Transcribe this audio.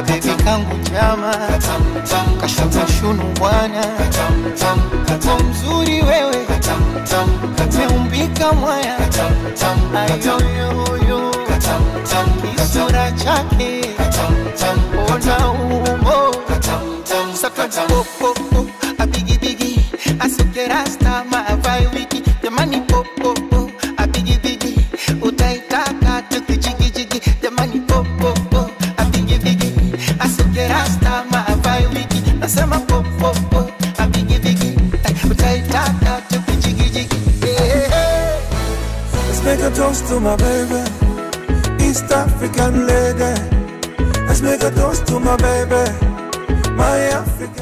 Kabebi kangu chama, kashona shunu bwana. Kwa mzuri wewe, meumbika mwaya. Ayoyoyo, kisura chake, ona umbo. Saka popo, a bigi bigi, asuke rasta maavai wiki. Jamani popo, a bigi bigi, utaitaka tukijigi jigi. Jamani popo, a bigi bigi, asuke rasta maavai wiki. Nasema popo, a bigi bigi, utaitaka tukijigi jigi. Let's make a toast to my baby, East African lady. Let's make a toast to my baby, my African.